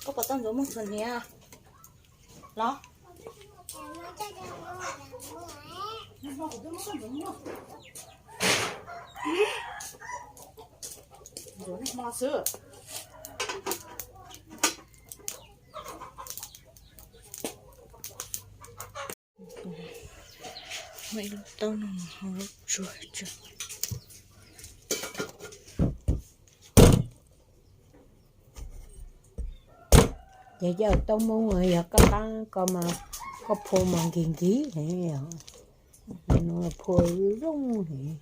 Koj pom tau ntxuav muag txhuam hniav los? Ntxuav hmo xwb. Muaj ib lub taub no ho lub tsuag tsuag. Ces cov taub Hmoob yog koj qab ko mas koj phua mas nkig nkig, phua zoo heev.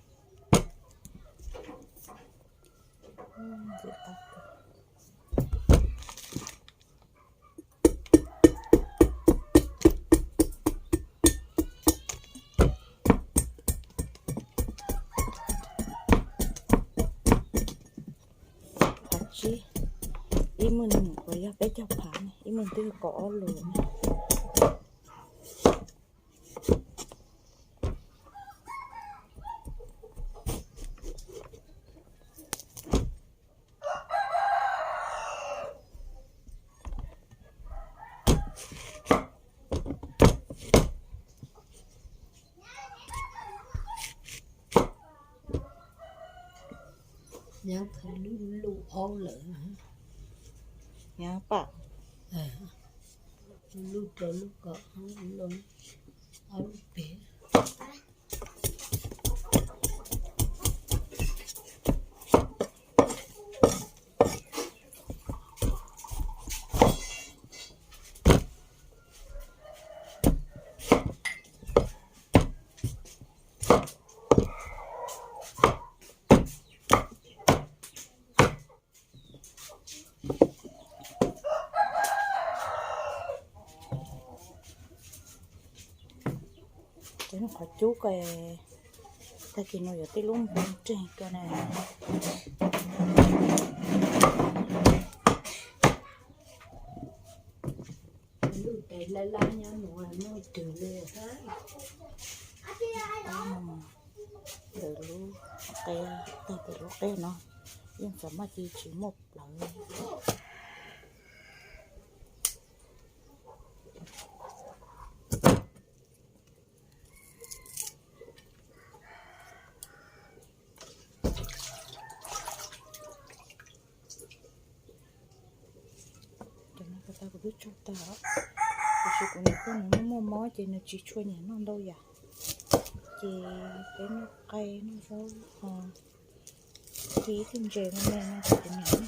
Qhov tsib, ib muaj nees uas yog peb caug phav, ib muaj twb kaum ob lus. Nyab thaum lub lub aub lawm. Nyab pam. Lub rau lub kom aub lub pem. Cov no qhov cub ko, tag kis no yuav tej lub npoo nreeg ko na. Lub tes laj laj nyob nuav muaj twg li. Ntawm lub qe, tag ntawm lub qe no yeej txom maj ces tsis muaj plawv. Cov no tau kuv twb tso tag, tiam sis kuv niam pog nws muaj muaj mob ces nws tsis tshua nyiam noj ntau yam. Ces peb noj qe noj zaub ho ci ib tug ntses me me no ces kuv niam noj.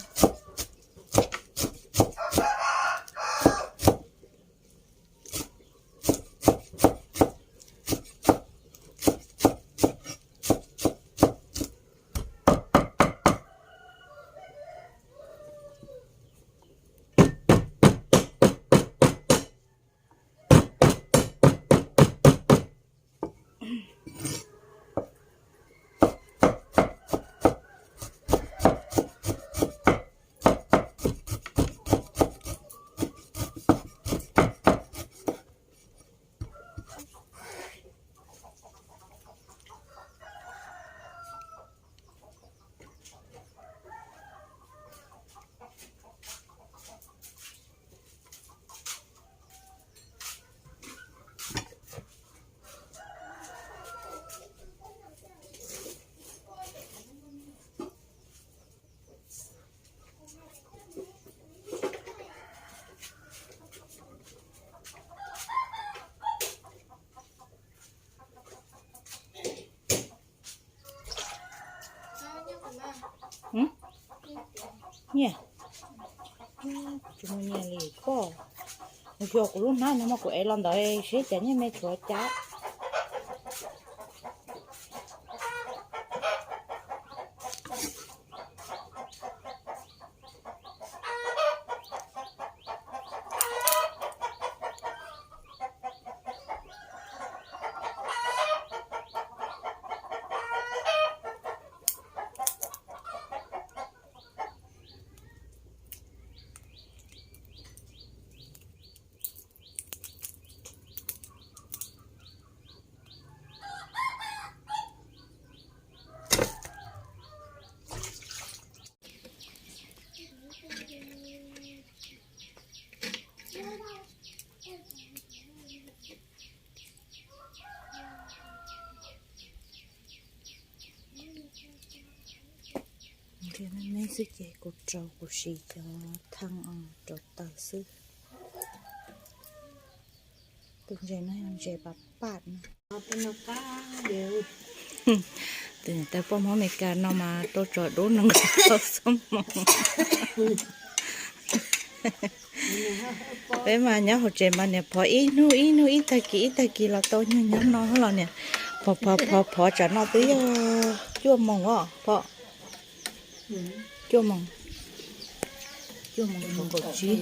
Nyiaj, tsis muaj nyiaj li koj. Nws xyuas kuv lub hnab no mas kuv ev los ntawd seb cas nyiaj me tshuav cab. Me xwb ces kuv rau kuv siv cov thaj rau taws xwb. Tus ntses no yog ntses pas paj no. Tus niam tais poj Hmoob Amelikas no mas rau tsov dub nees nkaum rau xuab moos. Peb mas nyob hauv tsev mas niam phov ib hnub ib hnub ib tag kis ib tag kis los tau, nyob no los niam phov phov phov phov tsam no twb yog cuaj moos os pom. Cuaj moos, cuaj moos kaum tsib.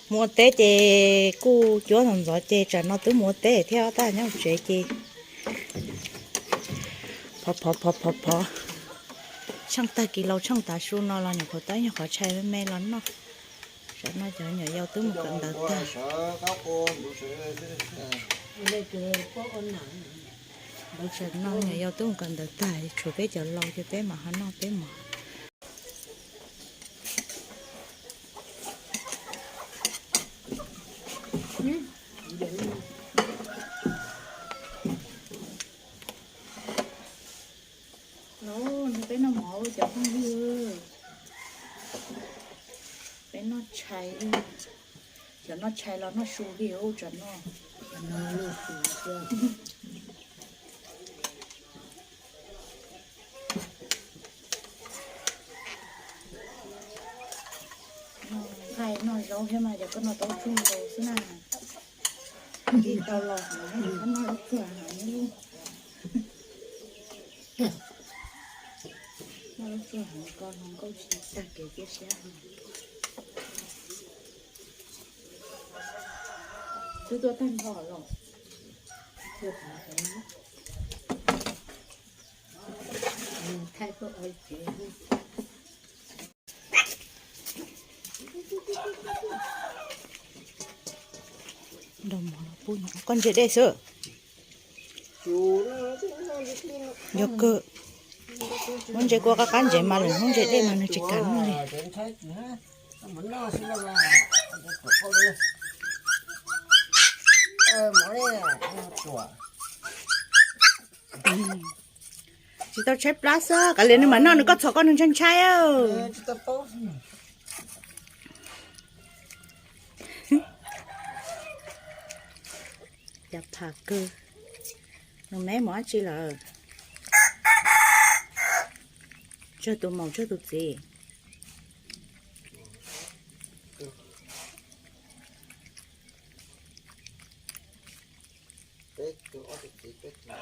Mus ua teb ces kuj cuab ntxov ntxov ces tsam no twb mus ua teb thiab, tab nyob hauv tsev ces phov phov phov phov phov. Tsheej tag kis laus tsheej tav su no los niam phov tau ib nyuag qhov tshais me me los noj. Tsam no cov nyuam yaus twb mus kawm ntawv tag. Tsam no nyuam yaus twb mus kawm ntawv tag, tshuav peb cov laus ces peb mam ho noj peb mov. Los peb noj mov cov phooj ywg, peb noj tshais, cov noj tshais los noj su li ub tsam no. Noj nqaij noj zaub thiab mas cov koj noj tau tsuag nkaus xwb na. Tsis tau los heev, koj noj lub tsuag heev, noj lub tsuag heev koj hluas nkauj tsis tag kev tiaj siab heev. Twb tuaj tag nrho los. Nrog mov los pub nyob koj ntse dej xwb. Yog kawg, muab ntse kua qab qab ntsev mas lwm hnub ntse dej mas nws tsis kam noj li. Tsis tau tshaib plab xwb, kav liam nws mam noj, nws koj txhom koj nws ntshai ntshai. Cas pham kawg. Nws me mus dab tsi lawm? Tsawg tus maum tsawg tus txiv? Peb tug, ob tug txiv, peb tug.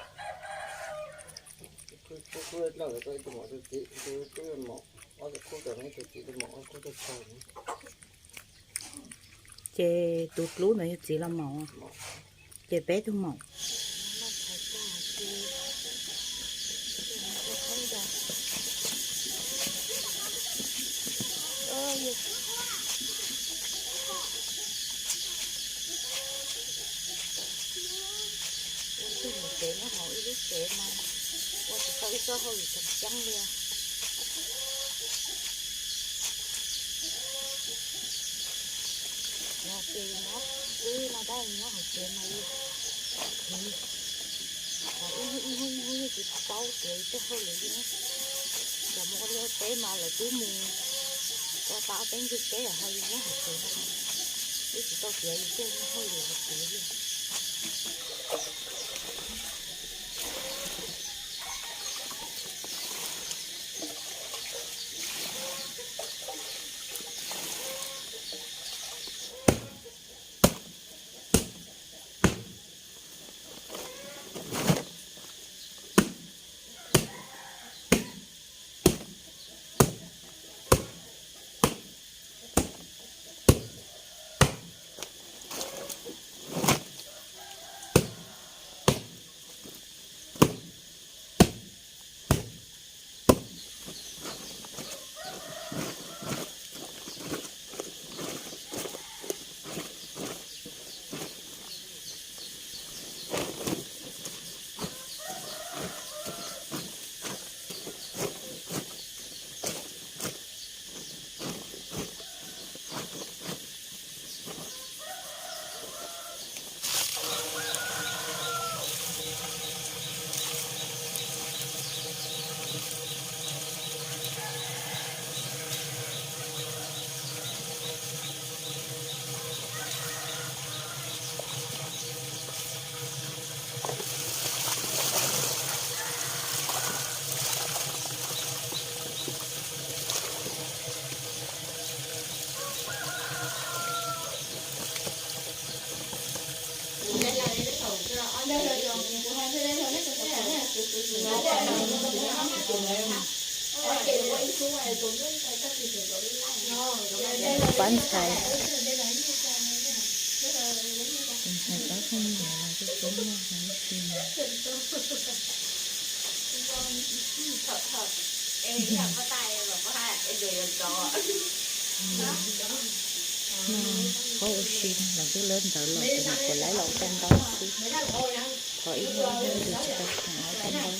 Khub dlawb tau ib tug maum tug txiv, tus khub maum, ob tug khub tau ib tug txiv tug maum, ob khub tau tsawg. Ces tus dlub ntawd yog txiv los maum? Ces peb tug maum. Ua tug mus tsev nyob hauv ib lub tsev mas ua tsis tau ib txoj hauj lwm tseem ceeb li. Yog ces nyob xwb no tab nyob hauv tsev mas yus khwv, ib hnub ib hnub ib hnub yeej tsis paub tias ib txoj hauj lwm li na. Cov mus ua liaj ua teb mas lawv twb mus ua tau ob peb ntsug teb lawm ho yus nyob hauv tsev no twb tsis tau tias yus tej hauj lwm hauv tsev li. Pab ntxhais, tus ntxhais pab phooj ywg los coob coob noj no ib tug. No, qhov ua si los twb lawv ntawd los tus nyuam qhuav laib los ua tau ntau xwb. Qhov ib nyuag tus tsis tau kheev ua tau ntau.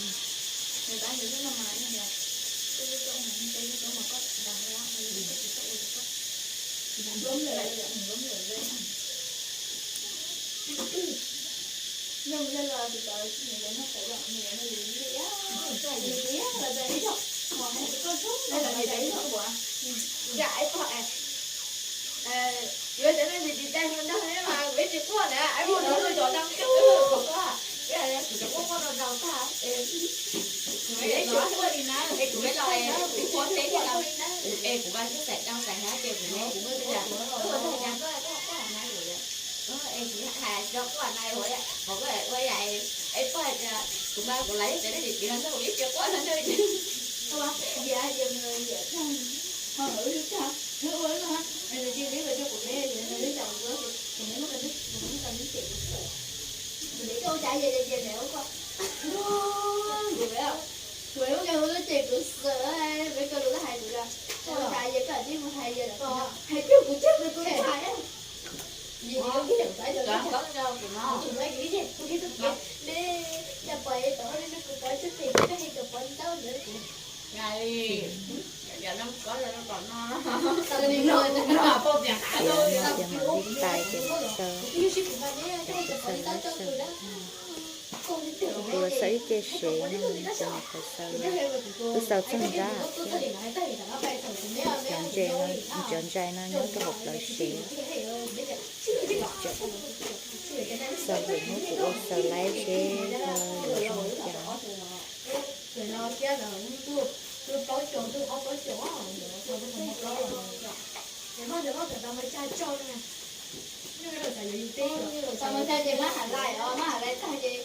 Kuv tsis quaj na, kuv tsis quaj li na, kuv quaj peb thiab los, es kuv mas tsis xav tau xav na ces kuv, kuv ua tag cas koj quaj na, es kuv hais tsis tau quaj na, ua yam es pog tias kuv mas kuv laib txawv nej tsis piv los nrog kuv ib tsis quaj no nrog. Kuv lub nqe hu lub ces kuv xav, peb koj lus laj hais kuv tias, ua cas yog koj tib mus hais yog hais cuag kuv cuag kuv hais, yog kuv tib mus hais, kuv tib mus hais, yog pom tau kuv pom tsis phem, koj hais kom pom ntau ntawd. Tias mas vib tais ces mus xaws, mus xaws lawv xaws. Kuv los xaws ib ce sev no, tus nyuam qhuav xaws, twb xaws txog nrab thiab. Cov ntses no, cov ntses no nyob rau hauv plawv sev. Xaws lwm hnub kuv ua xaws laib seb ho yuav zoo li cas. Maj hais lais os, maj hais lais tag ces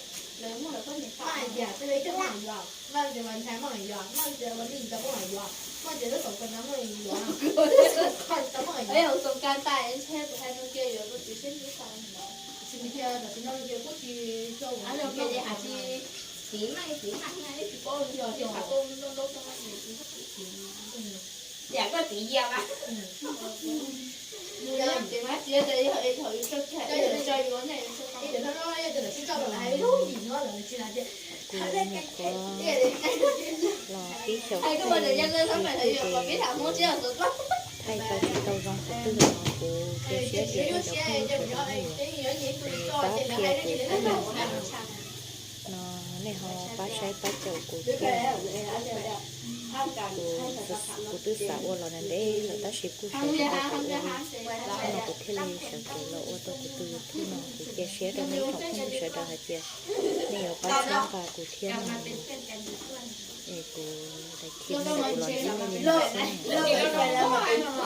lawv muaj lawv poj niam pab. Maj tias Vaj Ntxhais muaj yuav, maj tias Vaj Lis Ntxawm muaj yuav, maj tias lub Xoo Kas no muaj yuav, Xoo Kas no muaj yuav. Xoo Kas tas ntshe kuv hais rau kiag yuav rau txiv seb nws tau. Tsis nws kiag tam sim no nws kiag kuj tsis tau. Kiag ces hais tsis, txiv maj txiv maj na, tsis paub yog txiv qhav koj nrau nrau tau. Yam koj txiv yam mas. Txiv mas txiv tias yog es thaum yus tso kiag es tso yuav ne. Kuv nyuam qhuav los pib xyaum kuv twb thaij tau tsis tau zoo qhov twg los kuv cia siab tias cov phooj ywg sawv daws nej yuav pab qhia kuv thiab no. No nej ho pab saib pab caum kuv thiab. Kuv, kuv twb xav ua los ntev lawm tab sis kuj sawv tsis tau kuv ua li. Hnub no kuv thiaj li sawv kev los ua tau kuv tus YouTube no. Kuv cia siab rau nej tsoom phooj ywg sawv daws hais tias nej yuav pab txhawb nqa kuv thiab no. Es kuv daim khi no kuv los ntsib nej li no xwb.